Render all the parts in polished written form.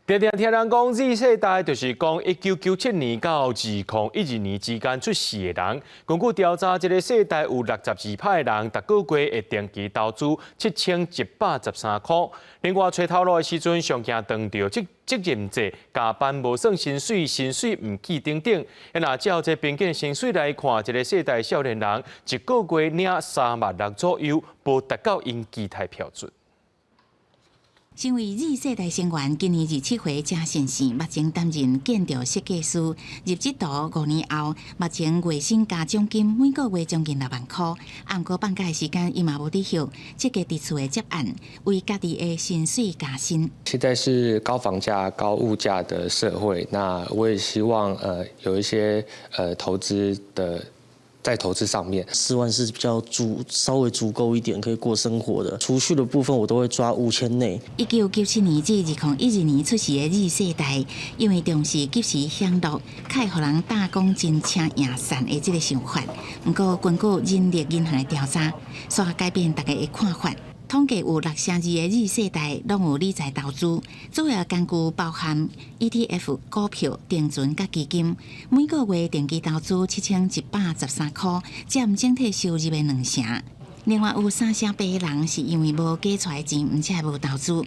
定定聽人講，Z 世代就是講1997年到2012年之間出世的人。根據調查，這个世代有62%的人，逐个月會定期投資7113箍。另外，揣頭路的時陣，上驚當著責任制、加班無算薪水、薪水毋起等等。若照這平均薪水來看，這个世代少年人一个月領3萬6左右，無達到𪜶期待標準。身為 Z 世代成員，今年27歲誠信生，目前擔任建築設計師。入職途5年後，目前月薪加獎金，每個月將近6萬箍。毋過放假的時間，伊嘛無佇歇，積極佇厝的接案，為家己的薪水加薪。現在是高房價、高物價的社會，那我也希望有一些投資的。在投資上面， 4萬是比較足，稍微足夠一點可以過生活的。儲蓄的部分我都會抓5000內。1997年至2012年出世的 Z 世代，因為重視及時享樂，較會予人打講真請贏散的這个想法。毋過根據人力銀行的調查，煞改變大家的看法。統計有62%的 Z 世代攏有理財投資，主要工具包含 ETF、股票、定存佮基金。每個月定期投資7113箍，佔整體收入的兩成。另外有3成8的人是因為無加出來錢，毋才無投資。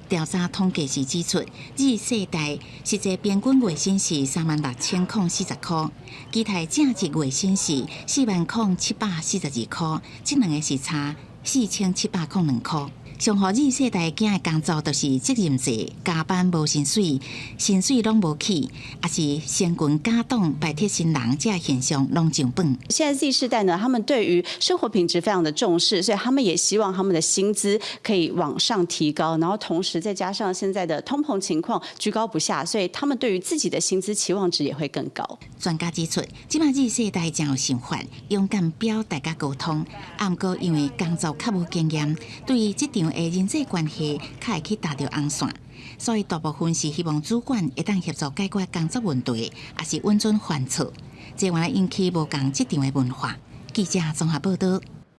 調查統計時指出，Z 世代實際平均月薪是36,040箍，期待正職月薪是40,742箍，這兩个是差4702箍。上予 Z 世代驚的工作，就是責任制、加班無薪水、薪水攏無起，抑是成群結黨排斥新人，這現象攏上榜。現在 Z 世代呢，他們對於生活品質非常的重視，所以他們也希望他們的薪資可以往上提高，然後同時再加上現在的通膨情況居高不下，所以他們對於自己的薪資期望值也會更高。專家指出，這擺 Z 世代誠有想法，勇敢表達佮溝通，毋過因為工作較無經驗，對於職場的人際關係較會去踏著紅線，所以大部分是希望主管會當協助解決工作問題，抑是允准犯錯，這會引起無仝職場的文化。記者綜合報導。